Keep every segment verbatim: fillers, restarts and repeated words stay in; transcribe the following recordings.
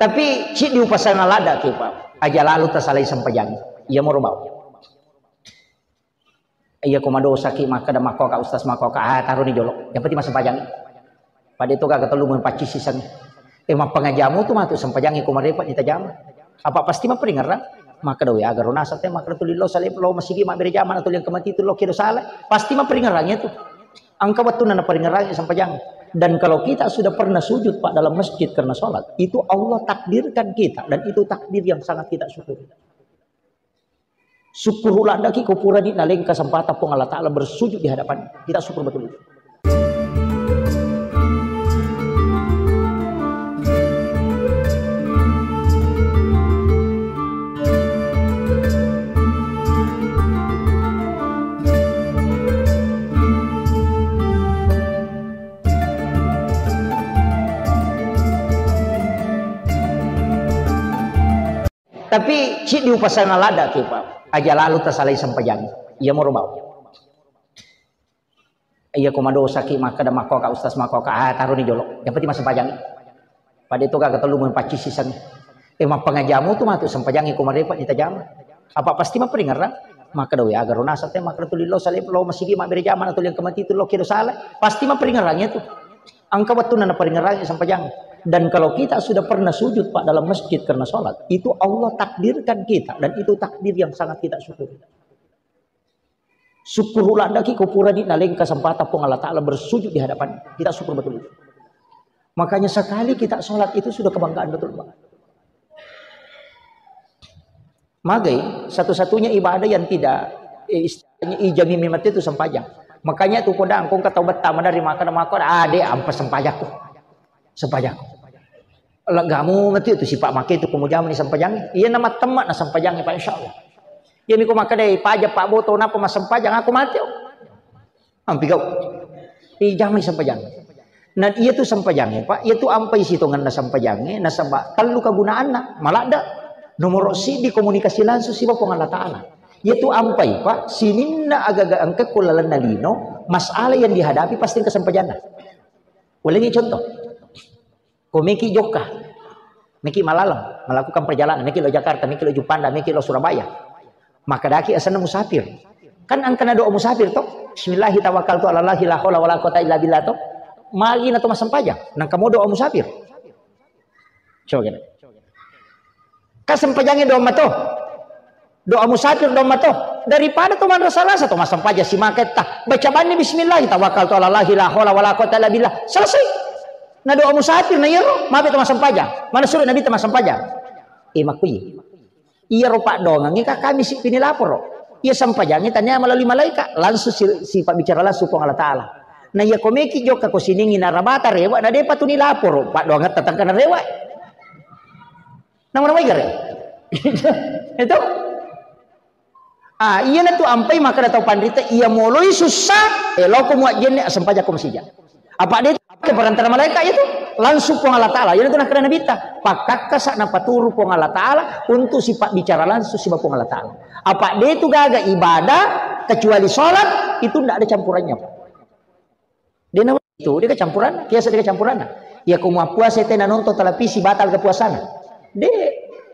Tapi ciddi upasang ladda ki, Pak. Aja lalu tasalai sempajang. Iya moro bau. Iya ko madosa ki makkeda makkoka ustaz makkoka, ah, taroni jolo. Yang penting massempajang. Pada itu gaga tellu mapaccing siseng. Eh, mappangajamu tu matu sempajangi ko marepa ni tajama. Apa pasti maperingerang? Makkeda we aga ro naseng te makkeda tuli lo sale lo masigi mabbere jama na tuli yang kemati tu lo kedo sala. Pasti maperingerang itu. Engka wettunna naperingerang sempajang. Dan kalau kita sudah pernah sujud, Pak, dalam masjid karena sholat, itu Allah takdirkan kita dan itu takdir yang sangat kita syukuri. Syukur uladdaki ko purani naleng kesempatan Puang Allah Ta'ala bersujud di hadapan kita, syukur betul itu. Tapi ciddi upasang ladda ki, Pak. Aja lalu tasalai sempajang. Iya moro bau. Iya ko madosa ki makkeda makkoka ustaz makkoka, ah, taroni jolo. Yang penting massempajang. Pada itu gaga tellu mapaccing siseng. Eh, mappangajamu tu matu sempajangi ko marepa ni tajama. Apa pasti maperingerang? Makkeda we aga ro naseng te makkeda tuli lo sale lo masigi mabbere jama na tuli yang kemati tu lo kedo sala. Pasti maperingerang itu. Engka wettunna naperingerang sempajang. Dan kalau kita sudah pernah sujud, Pak, dalam masjid karena sholat, itu Allah takdirkan kita dan itu takdir yang sangat kita syukuri. Syukur uladdaki ko purani naleng kesempatan Puang Allah Ta'ala bersujud di hadapan kita, syukur betul itu. Makanya sekali kita sholat itu sudah kebanggaan betul, Pak. Magai satu-satunya ibadah yang tidak, eh, istilahnya ijami memang itu sempajang. Makanya tu kodang kong kata betta madari makan makan, ah, dek, ampa sempajakku. Sempajakku. Legamu mati tu sipak make tu kamu jamani sempajang. Iya nama temmak na sempajang, Pak, insya Allah. Iya miko makkeda, "Paja Pak Boto napa massempajang aku mati." Ampi kau. Ijamai sempajang. Nah, iya tu sempajang, Pak. Iya tu ampai sitonganna sempajang, nasaba tellu kegunaanna. Maladda nomor sidi komunikasi langsung siba Puang Allah Ta'ala. Iya tu ampai, Pak, sininna agaga engka ko lalenna lino, masalah yang dihadapi pasti engka sempajanna. Ulangi contoh. Ko meki jokka, meki malaleng, melakukan perjalanan, meki lo Jakarta, meki lo Juppanda, meki lo Surabaya. Maka daki asenna musafir. Kan angkana doa musafir toh. Bismillahi tawakkaltu ala Allahi la haula wala quwata illa billah toh. Magi na to massempajang. Nang kamu doa musafir. Coba kira. Kasempajangnge doang mato. Doa musafir doang mato. Daripada to manrasa-rasa to massempajang simaketta. Baca banni bismillah, tawakkaltu ala Allahi la haula wala quwata illa billah. Selesai. Na doa musafir na iyaro, mabe to massempajang. Mana suruh Nabi to massempajang. Eh, makkuyi. Iyaro paddoangengnge ka kami si pini laporo. Iya sempajangnge tania melalui malaikat. Langsung si, si pabbicara langsung Puang Allah Ta'ala. Na iya ko meki jokka ko siningi na rabata rewa, na depa tuni laporo. Paddoangetta tangkana rewa. Nama-nama igare. Itu. Ah, iya na tu ampai makkeda tau panrita, iya moloi sussa, eh, loko muajjenne, asempajako masija. Apa de ke perantara malaikat itu? Langsung Puang Allah Ta'ala. Iya na tu nakkeda Nabitta, pakkakkasa napaturu Puang Allah Ta'ala untuk sipak bicara langsung siba Puang Allah Ta'ala. Apa de tu gaga ibadah kecuali sholat, itu ndak ada campurannya, Pak. Dena itu, de kacampuranna, biasa de kacampuranna. Iya ko muappuasa tena nonton televisi, batal ke puasana. De,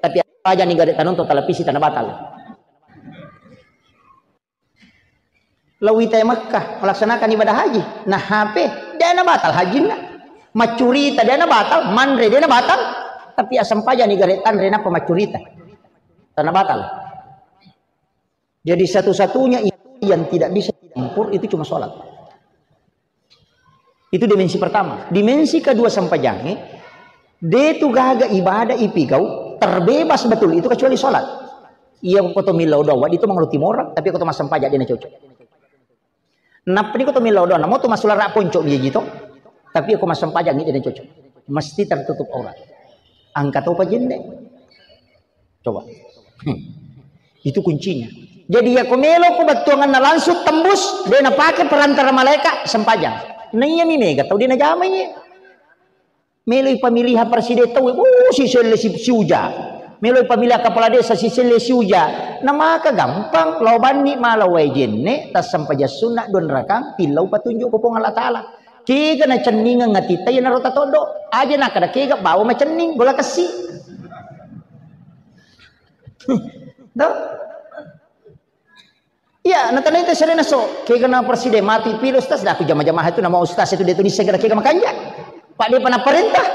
tapi aja ni gare tanonton televisi tana batal. Lawita Makkah melaksanakan ibadah haji, nah H P, de na batal hajinna. Maccurita de na batal, manre de na batal, tapi asempajang ni gare tanre napa maccurita. Tana batal. Jadi satu-satunya yang tidak bisa dicampur itu cuma sholat. Itu dimensi pertama. Dimensi kedua sempajangnge, de tu gaga ibadah ipigau terbebas betul itu kecuali sholat. Iya ko to millau doa, itu mangruti morang, tapi ko to massempajang de na cocok. Nappa ni ko to millau doa, namo to massulara ponco biji to, tapi ko massempajang de na cocok. Mesti tertutup aurat. Angka topa jenne. Coba. Hmm. Itu kuncinya. Jadi iya ko melo ko battuanganna langsung tembus, de na pake perantara malaikat sempajang. Na iya mi mega tau de na jama iya. Meloi pamilihan presiden tau, uh, si selle si, si uja. Meloi pamilihan kepala desa si selle si uja. Na maka gampang, lao banni mala wae jenne, tassempajang sunna dua rakang, tillau patunjuk ko Puang Allah Ta'ala. Kega nacenningeng atitta iyanaro tatoddo. Aja nakkeda kega bawa macenning, bola kessi. Toh? Iya, natanai te serena so, kega na presiden mati pilo ustaz, dah aku jama-jama itu nama ustaz itu dia tulis segera kega makanja. Pak dia pernah perintah.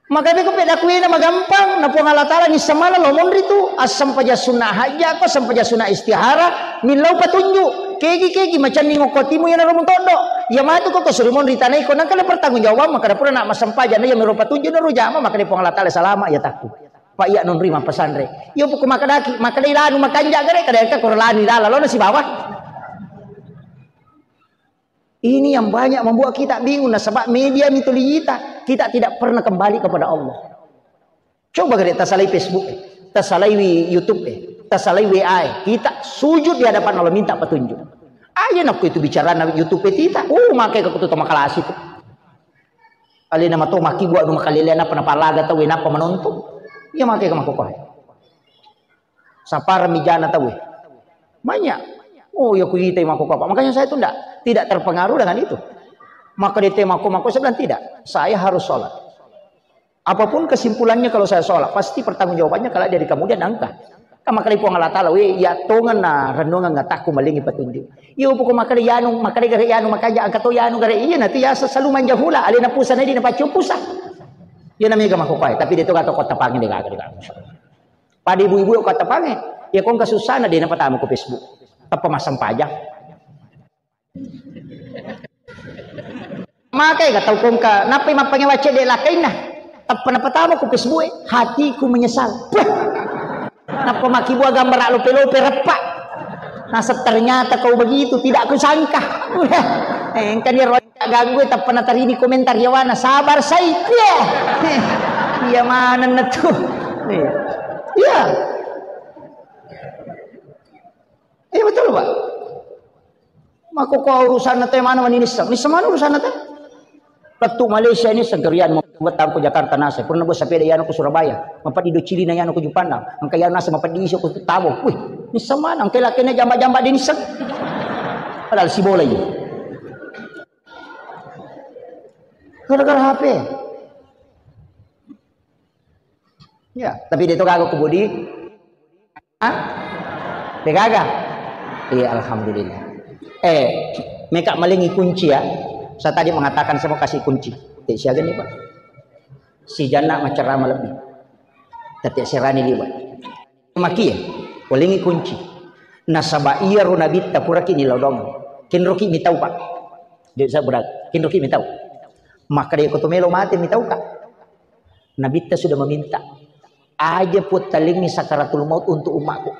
Maka dia kepe daku ina magampang, na Puang Allah Ta'ala ni semana lo monri tu, asam paja sunnah hajja ko, asam paja sunnah istihara, milau patunjuk, kegi kegi macam ni ngoko timu ya na romo todo, ya matu ko ko suri monri tanai ko, nang kada pertanggung jawaban, maka dapur nak masam paja na ya mero patunjuk na rujama, maka dia Puang Allah Ta'ala salama ya takku. Pak iya nonri mappesanre. Iyo poko makadaki, makadai lanu makanja gare, kada ka koro lanu ilala lo na sibawa. Ini yang banyak membuat kita bingung nasaba media mituli kita. Kita tidak pernah kembali kepada Allah. Coba gare tasalai Facebook, eh, tasalai YouTube, eh, tasalai W A, eh. Kita sujud di hadapan Allah minta petunjuk. Aja nakku itu bicara na YouTube kita. Oh, makai ke kutu makalasi itu. Alena mato maki buat nu makalele napa napalaga tau napa menonton. Iya makai ke makokoh. Sapara mijana tau. Banyak. Oh, ya kuitai makokoh apa. Makanya saya tuh ndak, tidak terpengaruh dengan itu. Maka dia mako mako saya bilang tidak. Saya harus sholat. Apapun kesimpulannya kalau saya sholat, pasti pertanggungjawabannya kalau dari kemudian angka. Kan makanya Puang Allah Ta'ala, we, ya tongan na renungan ngatakku malingi petunjuk. Iya poko makanya yanu, makanya gare yanu, makanya angka to yanu gare. Iya nanti ya selalu manjahula, alena pusa nadi na pacu pusa. Ya namanya gama kopai, tapi dia tuh kata kota pangi deh kagak deh. Pada ibu-ibu kata pangi, ya kong kesusahan deh na pertama ke Facebook. Tapa masam pajak. Makai ga tau kongka, nappai mappangewa cedde lakainna. Tappa napatama ku Facebook e, hatiku menyesal. Puh. Nappa makkibua gambar lope-lope reppa. Nasa ternyata kau begitu, tidak kusangka. Eh, engkani ro ganggu, tappa natarini komentar yawana, sabar sai. Iya. Iya manenna tu. Iya. Iya. Iya betul, Pak. Mako ko urusanna te mana mani nisseng? Nisseng mana urusanna te? Lettu Malaysia nisseng kerian mau buat tangko Jakarta nasa. Pernah buat sepeda yano ke Surabaya. Mapadi do Cili na yano ke Jupandang. Angka yano nasa mapadi iso ke Tabo. Wih, nisseng mana? Angka lakena jamba-jamba di nisseng. Padahal si bola ini. Gara-gara H P. Ya, tapi dia itu kagak kubudi. Hah? Degaga? Iya, alhamdulillah. Eh, meka malingi kunci ya. Saya tadi mengatakan saya mau kasih kunci. Tidak siaga nih, Pak. Si Jana macerama lebih. Tapi serani liwat. Maki ya, walingi kunci. Nasaba iya ro nabitta puraki ni lodong. Kinroki mitau, Pak. Dia saya berat. Kinroki mitau. Maka dia koto melo mate mitau, Kak. Nabitta sudah meminta. Aja puttalingi sakaratul maut untuk umatku.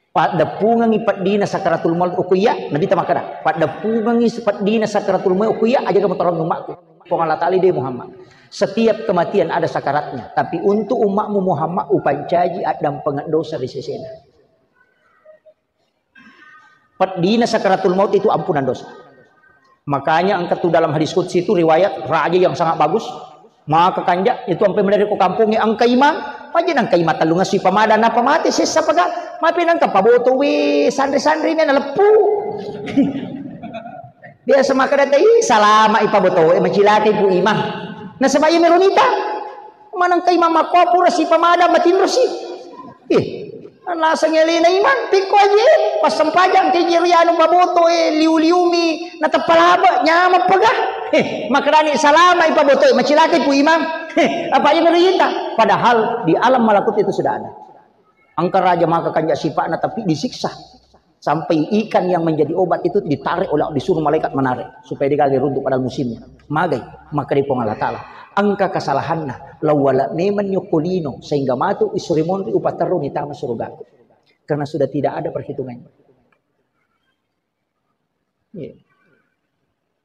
Paddeppungengi peddina sakaratul maut okko iya, Nabitta makkeda, paddeppungengi peddina sakaratul maut okko iya, aja kamu tolong umatku. Puang Allah Ta'ala deh Muhammad. Setiap kematian ada sakaratnya, tapi untuk umatmu Muhammad upancaji addampengeng dosa ri sesena. Peddina sakaratul maut itu ampunan dosa. Makanya engka tu dalam hadis qudsi itu riwayat raja yang sangat bagus. Maka kanja itu ampe menari ko kampongnge engka imang, aja nang kai matallung si pamada napa mate sessa paga, mape nang ka paboto we sanre-sanre mi na leppu. Biasa maka data i salama i paboto e macilaka ibu imang. Nasaba iya meronita. Maneng kai mammakko pura si pamada matinro si. Ih, naseng elena imang, pikko aje, passempajang ke jiri anu paboto e, liu-liumi, nateppa laba, nyameng pega. Eh, makarani salama i paboto e, macilaka ibu imang. Eh, apa aja meronita? Padahal di alam malakut itu sudah ada. Engka raja maka kanja sipa'na tapi disiksa. Sampai ikan yang menjadi obat itu ditarik oleh, disuruh malaikat menarik supaya dia gagal runtuh pada musimnya. Magai, maka dia Puang Allah Ta'ala. Engka kesalahanna, lawala memang nyokkolino sehingga matu isuri monri upaterruni tama surgaku. Karena sudah tidak ada perhitungannya. Iya.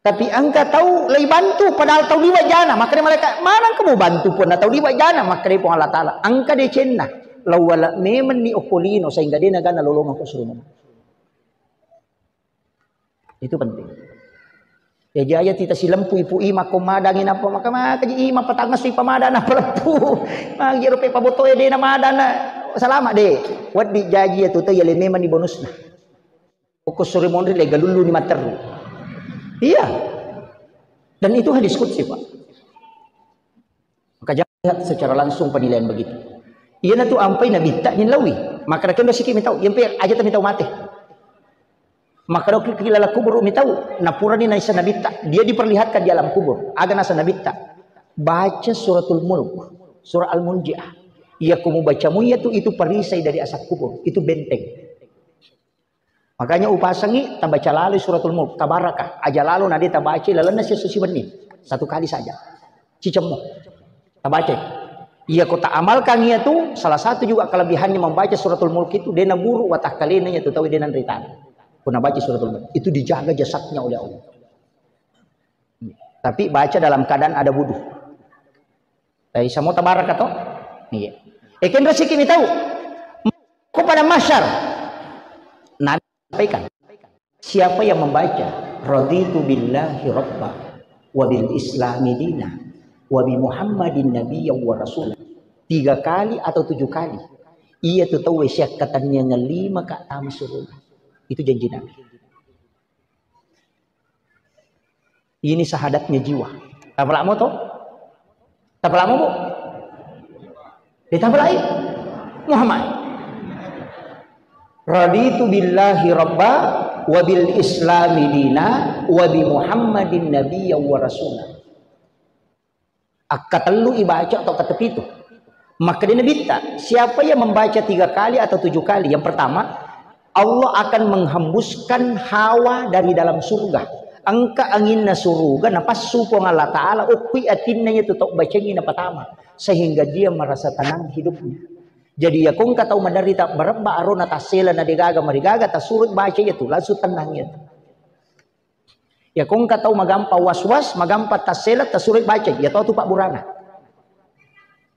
Tapi engka tau lei bantu, padahal tau liwa jana. Makkeda malaikat, mana engka mau bantu pun tau liwa jana. Makkeda Puang Allah Ta'ala, engka decenna. Lawala memang ni okkolino sehingga dia nagana lolongeng ko suruh. Itu penting. Ya jaya tita silempu ipu imang ko madangi napa maka maka ji imang patangngesu ipamadang napa leppu. Magi rupe pabotoe de na madana. Selamat de. Waddi jaji ya tuta ya le memang ni bonusna. Okko sore monri lega lulu ni matteru. Iya. Dan itu hadis qudsi, Pak. Maka jangan lihat secara langsung penilaian begitu. Iyanatu ampai nabitta nillaui. Makkeda kendo siki mitau, yampe aja ta mitau mate. Makkeda ki laleng kubur mitau, napurani naissa nabitta, dia diperlihatkan di alam kubur. Aga nasa nabitta? Baca suratul mulk, surah al-munjiah. Iya kumu bacamu iyatu itu perisai dari asap kubur, itu benteng. Makanya upasangi tabaca lalo suratul mulk, tabaraka. Aja lalo nade tabaca lalenna siesso sibenni. Satu kali saja. Cicemmu. Tabaca. Iya ko ta amalkan iya tu, salah satu juga kelebihannya membaca suratul mulk itu, dia naburu watakkalena iya tu tahu dia nanritana. Ko nabaca suratul mulk itu dijaga jasadnya oleh Allah. Tapi baca dalam keadaan ada wudhu. Tapi semua tabaraka to? Iya. Ekenro siki mitau. Ko pada masyar. Nabi sampaikan, siapa yang membaca raditu billahi rabba wa bil islami dina wa bi Muhammadin nabiyya wa rasula tiga kali atau tujuh kali, iya tu tauwe siakkatenniangeng lima ka tama suruga. Itu janji Nabi. Ini syahadatnya jiwa. Tapalamo to? Tapalamo, Bu? Ditapalai Muhammad. Raditu billahi rabba wa bil islami dina wa bi Muhammadin nabiyya wa rasula. Akkatellu ibaca atau ketepitu. Makkeda Nabitta, siapa yang membaca tiga kali atau tujuh kali? Yang pertama, Allah akan menghembuskan hawa dari dalam surga. Engka anginna suruga napassu Puang Allah Ta'ala, ukkui atinna iya tu tau bacengi napatama. Sehingga dia merasa tenang hidupnya. Jadi ya kongka tau maderita berebba arona tassela na degaga marigaga, tasuro baca iya tu, langsung tenang iya tu. Ya kongka tau magampa was-was, magampa tassela, tasuroi baca, ya tau tu pabburana.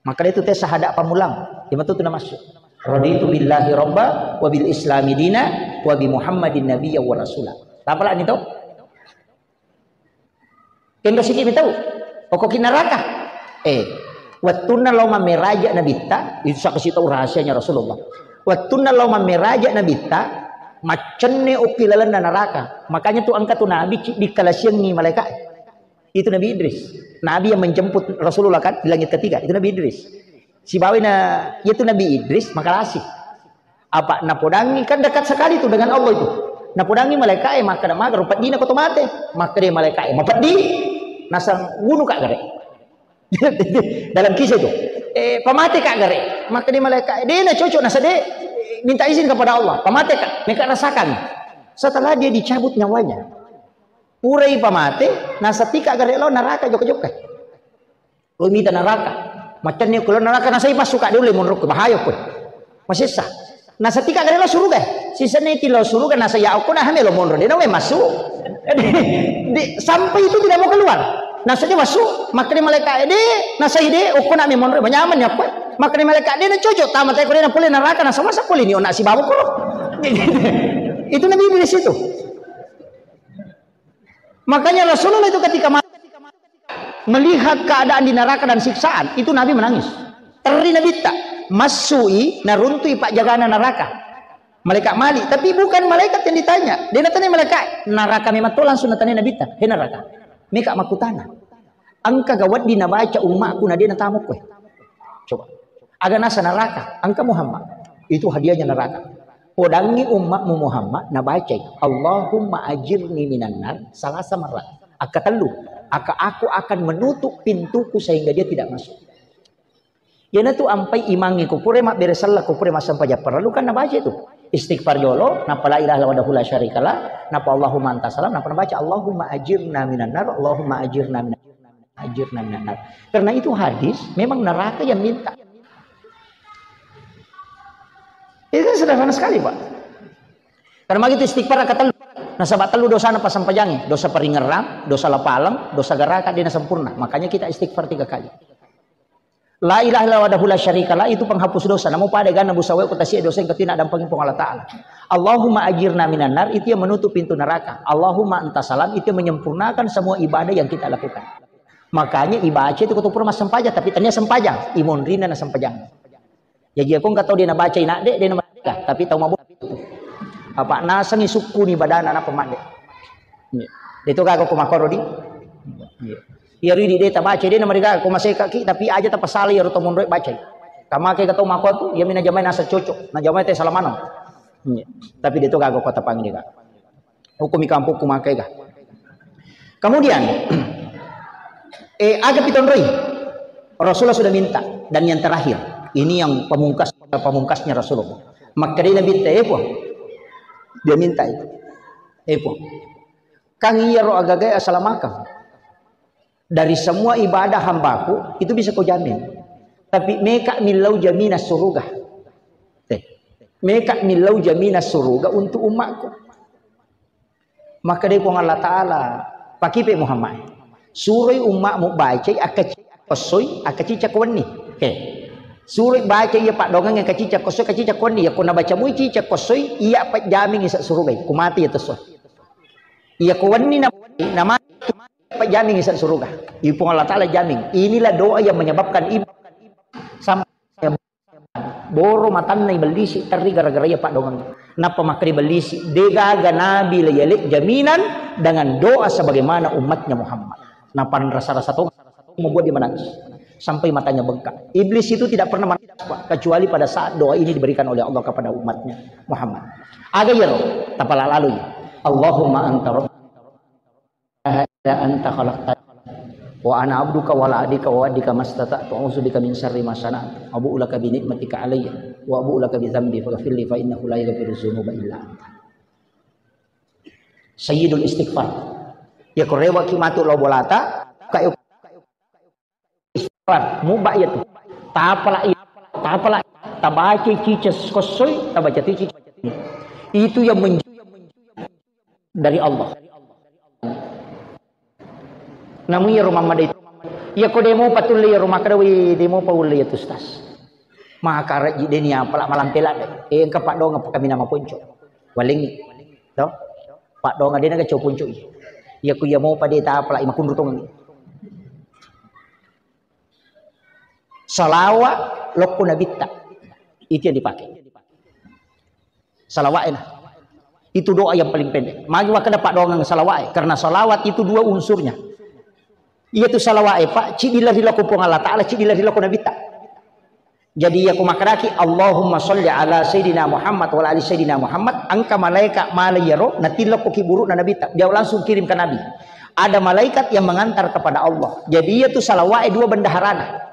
Maka itu tes sahada pamulang, ya matu tu namassu. Raditu billahi rabba wa bil islami dina wa bi Muhammadin nabiyya wa rasula. Tapalani to? Kendo siki mitau. Pokok naraka. Eh, wettunna lao mammeraja Nabitta, itu saksi tau rahasianya Rasulullah. Wettunna lao mammeraja Nabitta, maccenne okki lalenna naraka. Makanya tu engka tu Nabi ci-, dikalasiangi malaikat. Itu Nabi Idris. Nabi yang menjemput Rasulullah kan di langit ketiga, itu Nabi Idris. Sibawai na, itu Nabi Idris makalasi. Apa napodangi kan dekat sekali tu dengan Allah itu. Napodangi malaikat e makkeda maga rupa dina ko to mate. Makkeda malaikat e mapeddi. Nasang wunu ka gare. Dalam kisah itu. Eh, pamate ka gare. Maka di malaikat, dia nak cocok nasa de minta izin kepada Allah. Pamate ka, meka rasakan. Setelah dia dicabut nyawanya, purai pamate, nasa tika gare lo neraka joka-joka. Lo mita neraka. Macam ni kalau neraka nasa ipas suka dulu monrok bahaya pun. Masessa. Nasa tika gare lo suruga. Sisa ni ti lo suruga nasa ya aku nah lo monro dia nawe masuk. Di, sampai itu tidak mau keluar. Nasa dia masuk, maka dia malaikat dia, nasa ide, aku nak monro banyaman ya aku. Maka dia malaikat dia nak cocok tamat aku dia nak pulih neraka nasa masa pulih ni nak si bawa ko. Itu Nabi Idris itu. Makanya Rasulullah itu ketika ma-, melihat keadaan di neraka dan siksaan, itu Nabi menangis. Terri Nabitta, massui, naruntui pajagana neraka. Malaikat Malik, tapi bukan malaikat yang ditanya. Dia natanya malaikat, neraka memang tu langsung natanya Nabitta, he neraka. Meka makutana. Engka gawat di nabaca ummakku na dia natamu kowe. Coba. Aga nasa neraka, engka Muhammad. Itu hadiahnya neraka. Podangi ummakmu Muhammad nabacai, Allahumma ajirni minan nar, salasa marrat. Akka tellu, akka aku akan menutup pintuku sehingga dia tidak masuk. Iyanatu ampai imangnge ko pura mabbere sella, ko pura massempajang parellu kan nabaca itu. Istighfar jolo, napa la ilaha illallah wahdahu la syarikalah, napa Allahumma anta salam, napa nabaca Allahumma ajirna minan nar, Allahumma ajirna minan ajirna minan nar. Karena itu hadis, memang neraka yang minta. Itu kan sederhana sekali, Pak. Karena begitu istighfar kata nasaba tellu dosana pasempajangi, dosa paringerrang, dosa lapaleng, dosa garaka dia sempurna. Makanya kita istighfar tiga kali. La ilaha illallah wahdahu la syarikalah itu penghapus dosa. Namu pada gana busawe ko tasie dosa yang ketina dampengin Puang Allah Ta'ala. Allahumma ajirna minan nar itu yang menutup pintu neraka. Allahumma anta salam itu yang menyempurnakan semua ibadah yang kita lakukan. Makanya ibaca itu kutupur mas sempajang, tapi tania sempajang, imonrina na sempajang. Jaji aku nggak tahu dia nabaca inade, dia nama, tapi tahu mabuk. Apa nasengi sukku ni badana napa mande. Iya. Itu kagak aku makoro di. Iya. Iya ridi dia tabaca dia nama dia aku masih kaki, tapi aja tapasali ya ruto monroe baca. Kamake ka tau mako tu, iya mi najamai nasa cocok, najamai te salamaneng. Iya. Tapi de to gaga ko tapangi de ka. Hukumi kampokku makai ka. Kemudian, eh, aga pitonroi. Rasulullah sudah minta. Dan yang terakhir, ini yang pamungkas, pamungkasnya Rasulullah. Makkedai Nabi te, eh, Puang. Dia minta itu. Eh, Puang. Kan iyaro agaga asalamakeng. Dari semua ibadah hambaku, itu bisa kau jamin. Tapi meka millau jaminan suruga. Eh, meka millau jaminan suruga untuk umatku. Maka dari Puang Allah Ta'ala, pakipe Muhammad. Suroi umatmu bacai, akka cicak kossoi, akka cicak wenni. Oke. Suroi baca iya paddoangeng, akka cicak kossoi, akka cicak wenni. Iya ko nabaca mui cicak kossoi, iya pajjamingi sa suruga. Kumati iya tesso. Iya ko wenni na, na mati, pajjamingi sa suruga. Ipung Allah Ta'ala jamin. Inilah doa yang menyebabkan ibu sampai boro matanna ibellisi terri gara-gara iya paddoangeng. Nappa makkeda ibellisi, degaga nabi la yale jaminan dengan doa sebagaimana umatnya Muhammad. Napanrasa-rasa to membuat dia menangis sampai matanya bengkak. Iblis itu tidak pernah menangis, Pak, kecuali pada saat doa ini diberikan oleh Allah kepada umatnya Muhammad. Aga iyaro, tapala lalui. Allahumma anta rabb-, la ilaha illa anta khalaqtani wa ana abduka wa la adika wa adika mastata'tu a'udzu bika min syarri ma sana'tu abu'u laka bi ni'matika alayya wa abu'u laka bi dzambi faghfirli fa innahu la yaghfiru dzunuba illa anta. Sayyidul istighfar. Ya ko rewaki matu lao bolata, kae istighfar, muba iya tu. Tapala iya, tapala tabaca cica kossoi, tabaca tu cica. Itu yang menj-, dari Allah. Namu iyaro mammadai. Iya ko demo patulle iyaro makkeda, "Wi, demo paulle iya tu, Ustaz." Maka rejji deni apala malampela de. Eh, engka paddoangeng pakamina maponco. Walengi. To? Paddoangeng dena gaco ponco i. Iya ku iya mopa de tapala i makunru tongengi. Salawa lokko nabitta. Itu yang dipakai. Salawa'e nah. Itu doa yang paling pendek. Magi wakkeda paddoangeng salawa'e. Karena salawat itu dua unsurnya. Iya tu salawa'e, Pak, ciddi lari lokko Puang Allah Ta'ala, ciddi lari lokko nabitta. Jadi iya ku makkedaki, "Allahumma sholli ala Sayyidina Muhammad wa ala ali Sayyidina Muhammad," engka malaikat mala iyaro, natillokko ki buru'na nabitta. Dia langsung kirim ke Nabi. Ada malaikat yang mengantar kepada Allah. Jadi iya tu salawa'e dua bendaharana.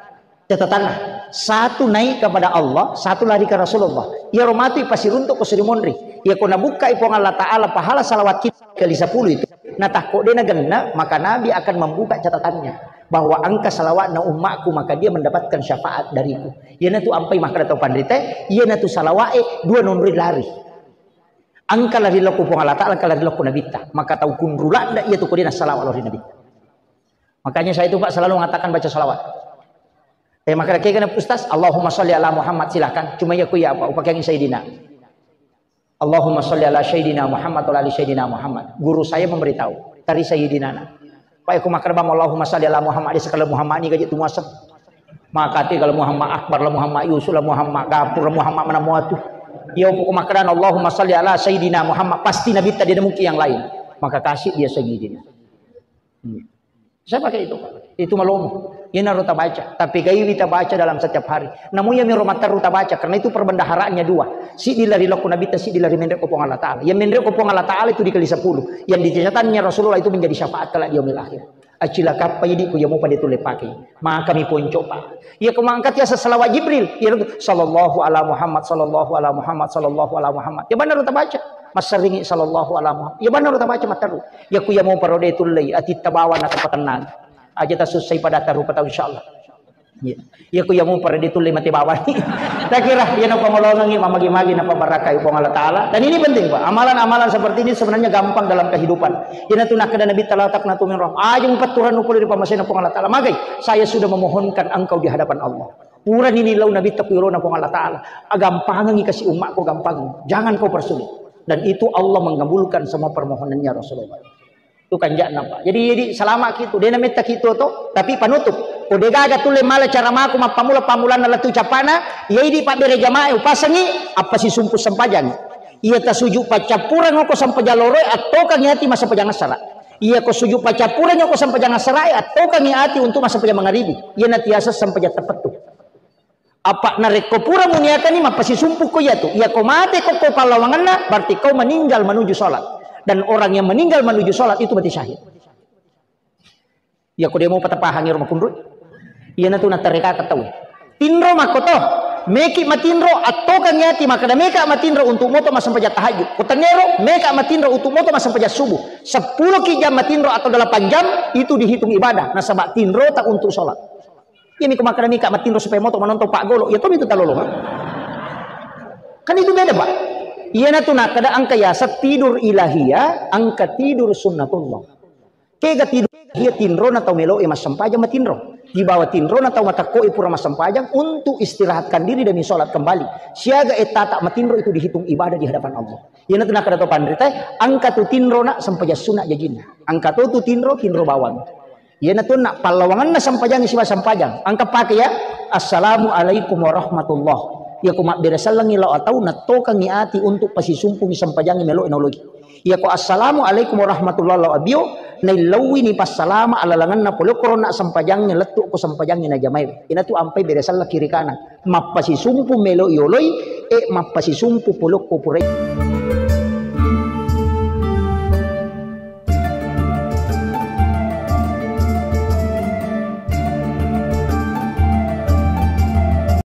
Catatanna, satu naik kepada Allah, satu lari ke Rasulullah. Iyaro matu ipasiruntuk ko suri monri. Iya ko nabukkai Puang Allah Ta'ala pahala salawat kita kali sepuluh itu, natakko de nagenna, maka Nabi akan membuka catatannya bahwa engka salawatna ummakku, maka dia mendapatkan syafaat dariku. Iyanatu ampai makkeda tau panrita, iyanatu salawa'e dua nonroi lari. Engka lari lokko Puang Allah Ta'ala, engka lari lokko Nabitta. Maka tau kunru ladda iya tu ko de nassalawa lao ri Nabitta. Makanya saya itu, Pak, selalu mengatakan baca salawat. Eh, maka kira Ustaz, "Allahumma sholli ala Muhammad," silakan. Cuma iya ku iya, Pak, upakeangi Sayyidina. "Allahumma sholli ala Sayyidina Muhammad wa ala ali Sayyidina Muhammad." Guru saya memberitahu, tari Sayyidina na. Pak, aku makkeda bang, "Allahumma sholli ala Muhammad," di sekali Muhammad ni gaji tu muasem. Maka ti kalau Muhammad Akbar lah, Muhammad Yusuf lah, Muhammad Gapur lah, Muhammad mana muatu. Ya, pokok makkeda, "Allahumma sholli ala Sayyidina Muhammad," pasti Nabi tadi ada mungkin yang lain. Maka kasih dia Sayyidina. Hmm. Saya pakai itu, Pak. Itu malomo. Iyanaro tabaca. Tapi gaiwi tabaca dalam setiap hari. Namun iya miro matteru tabaca. Karena itu perbendaharaannya dua. Siddi lari lokko Nabitta, siddi lari menre ko Puang Allah Ta'ala. Yang menre ko Puang Allah Ta'ala itu dikali sepuluh. Yang di catatannya Rasulullah itu menjadi syafaat kelak di yaumil akhir. Acilakappa idi ku iya mopa de tulle pakai. Maka mi ponco, Pak. Iya ko mangkat ya salawat Jibril. Iya, sallallahu ala Muhammad, sallallahu ala Muhammad, sallallahu ala Muhammad. Ya benar tabaca. Masseringi sallallahu ala Muhammad. Ya benar tabaca matteru. Ya ku iya mopa ro de tullei, atitta bawang na tempat tenang. Aja tasussai pada tarupa tau, insyaallah. Ya. Ya ku iya mopa ro de tullei mate bawang. Takira, iya na pamolongengi, mamagi-magi na pabarakai Puang Allah Ta'ala. Dan ini penting, Pak. Amalan-amalan seperti ini sebenarnya gampang dalam kehidupan. Iyanatu nakkeda Nabi, "La taqnatu min rahmah." Aja mupatturang upole ri pamasena Puang Allah Ta'ala. Magai, saya sudah memohonkan engkau di hadapan Allah. Purani nillau Nabitta ku yolona Puang Allah Ta'ala. Agampangengi kasi ummakku, gampang. Jangan kau persulit. Dan itu Allah mengabulkan semua permohonannya Rasulullah. Itu kanja'na, Pak. Jadi, jadi salama kitu. De nametta kitu to, tapi panutup. Ko de gaga tulle mala cara maku mappamula-pamulanna lettu capana, iya idi pabbere jamaah upasengi, apa sisumpu sempajang. Iya tasuju paccappureng ko sempajang loroe, attokangi ati massempajang assara. Iya ko suju paccappureng ko sempajang assarae, attokangi ati untuk massempajang mangaribi. Iya natiasa sempajang tepettu. Apa narekko pura muniakani mappasisumpu ko iyatu, iyako mate ko ko pallawangenna, berarti kau meninggal menuju sholat. Dan orang yang meninggal menuju sholat itu mati syahid. Iyako demo patapahangi ro makunrui. Iyanatu nattarekaka tau. Tinro makkoto, meki matinro, attokangi ati makkeda meka matinro untuk moto massempajang tahajud. Ko tennero, meka matinro untuk moto massempajang subuh. Seppulo ki jam matinro atau delapan jam, itu dihitung ibadah. Nasaba tinro tak untuk sholat. Iyami ko makkeda mika matinro supaya moto manontong paggolo, iya tomi tu talolongang. Kan itu beda, Pak. Iyanatu nakkeda engka yaseng tidur ilahiyah, engka tidur sunnatullah. Kega tidur ilahiyah, tinrona tau melo'e massempajang matinro. Di bawah tinrona tau matekko'e pura massempajang untuk istirahatkan diri demi sholat kembali. Siaga ettata matinro itu dihitung ibadah di hadapan Allah. Iyanatu nakkeda to panritae, engka tu tinro nak sempajang sunat jajinna. Engka to tu tinro, tinro bawang. Iyanatu nak pallawangenna sempajangnge sibawa sempajang. Engka pake ya, "Assalamu alaikum warahmatullah." Iyako mabbere sellengngi lao atau nattokangngi ati untuk pasisumpungi sempajangnge melo'e naoloi. Iyako "Assalamu alaikum warahmatullah" lao abio, naillauini passalama alalangenna pole okko ronna sempajangnge lettu ko sempajangnge najamai. Iyanatu ampai bere selleng kiri kanan. Mappasisumpu melo yoloi, e mappasisumpu polokko purai.